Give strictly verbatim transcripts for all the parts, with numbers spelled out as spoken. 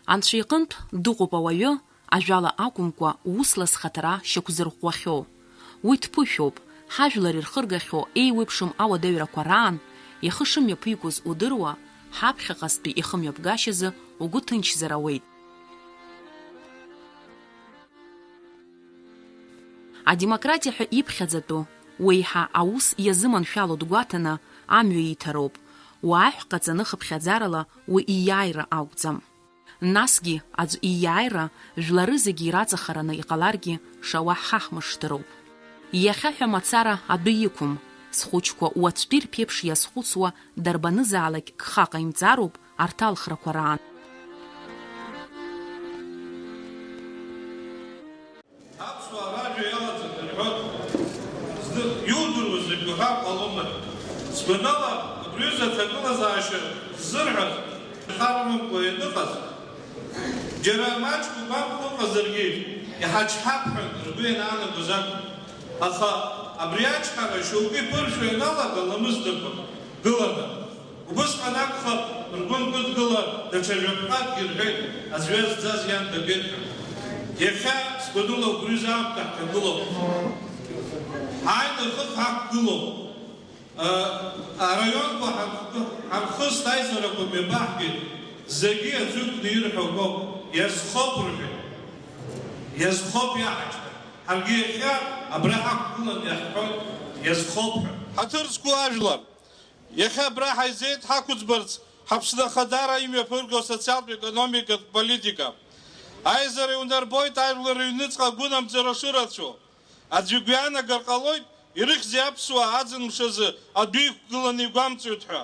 Анцәа иҟынтә дыҟоуп ауаҩы, ажәала акәымкәа, усла зхаҭара шьақәзырӷәӷәахьоу. Уи дԥышәоуп, ҳажәлар ирхыргахьоу еиуеиԥшым ауадаҩрақәа раан, ихы шымҩаԥигоз удыруа, ҳаԥхьаҟазтәи ихымҩаԥгашьазы угәы ҭынчзар ауеит. Адемократиа ҳәа иԥхьаӡатәу, уеиҳа аус иазыманшәало дгәаҭаны амҩа иҭароуп, уааҳә ҟаҵаны хыԥхьаӡарала уи ииааира акәӡам. Насгьы аӡә ииааира жәлары зегьы ираҵахараны иҟаларгьы шауа ҳхаҳмыршҭыроуп. Иахьа ҳәа мацара адәы иқәым, схәыҷқәа уаҵәтәи рԥеиԥш иазхәыцуа дарбанызаалак гха ҟаимҵароуп арҭ алхрақәа раан. Аԥсуаа ражәа иалаҵаны рҳәоит, зны иудыруаз зегь уҳәар ҟалома ҳәа. Сгәанала, абри аҩыза аҭагылазаашьа ззырҳәаз, ихармымкәа ианыҟаз, џьара маҷк угәамԥхо ыҟазаргьы, иҳачҳап ҳәа ргәы ианаанагоз акәын. Аха абри ачҳара шьоукы иԥыршәо ианалага ламысдақәа гыланы, Убысҟан акәхап, ргәы нкыдгыла даҽа жәаԥҟакгьы рҳәеит, аӡә иазӡаз иан дагеит ҳәа. Иахьа сгәаныла убри аамҭа ҳҭагылоуп. Ҳааины хыхь ҳақәгылоуп. Араионқәа ҳамхы-, ҳамхыст аизарақәа мҩаԥаҳгеит. Зегьы аӡәыкны ирҳәо акоуп, иазхоуп рҳәеит. Иазхоуп иаҳаҷ. Ҳаргьы иахьа абра ҳақәгыланы иаҳҳәоит, иазхоуп ҳәа. Ҳаҭыр зқәу ажәлар. Иахьа абра ҳаизеит ҳақәыӡбарц Ҳаԥсны ахадара имҩаԥырго асоциалтә-економикатә политика. Аизара иунарбоит ажәлар рыҩныҵҟа агәынамӡара шырацәоу. Аӡә игәы иаанагар ҟалоит, ирыхьзеи аԥсуаа аӡын мшазы адәы иқәгыланы игәамҵуеит ҳәа.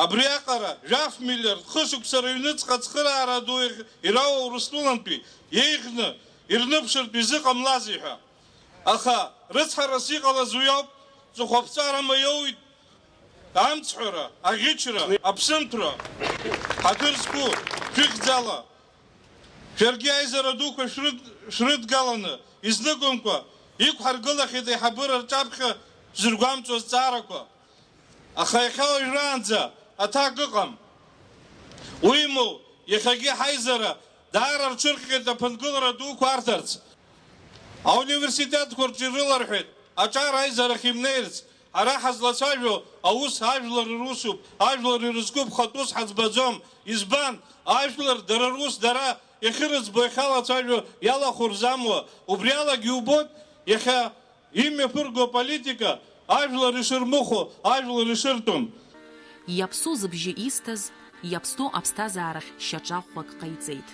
Абриаҟара, жәаф миллиард хышықәса рыҩныҵҟа ацхыраара ду ироуа Урыстәылантәи иеиӷьны ирныԥшыртә изыҟамлазеи ҳәа. Аха рыцҳарас иҟалаз уи ауп, ҵыхәаԥҵәарама иоуит? Амцҳәара, аӷьычра, аԥсымҭәра, ҳаҭыр зқәу, шәыхьӡала. Шәаргьы аизара дуқәа шәрыд-, шәрыдгаланы, изныкымкәа, иқәҳаргылахьеит аиҳабыра рҿаԥхьа шәзыргәамҵуа азҵаарақәа. Аха иахьа уажәраанӡа аҭак ыҟам. Уимоу, иахьагьы ҳаизара даара рҽырхҟьеит аԥынгылара дуқәа арҭарц. Ауниверситетқәа рҿы ирыларҳәеит аҿар аизарахь имнеирц, ҳара ҳазлацәажәо аус ажәлар русуп, ажәлар ирызкуп, хатә ус ҳаӡбаӡом. Избан? Ажәлар дара рус дара иахьырыӡбо иахьалацәажәо иалахәырзамуа, убри алагьы иубоит, иахьа имҩаԥырго аполитика ажәлар ишырмыхәо, ажәлар ишыртәым. Иаԥсоу зыбжьы исҭаз, иаԥсоу аԥсҭазаарахь шьаҿа ӷәӷәак ҟаиҵеит.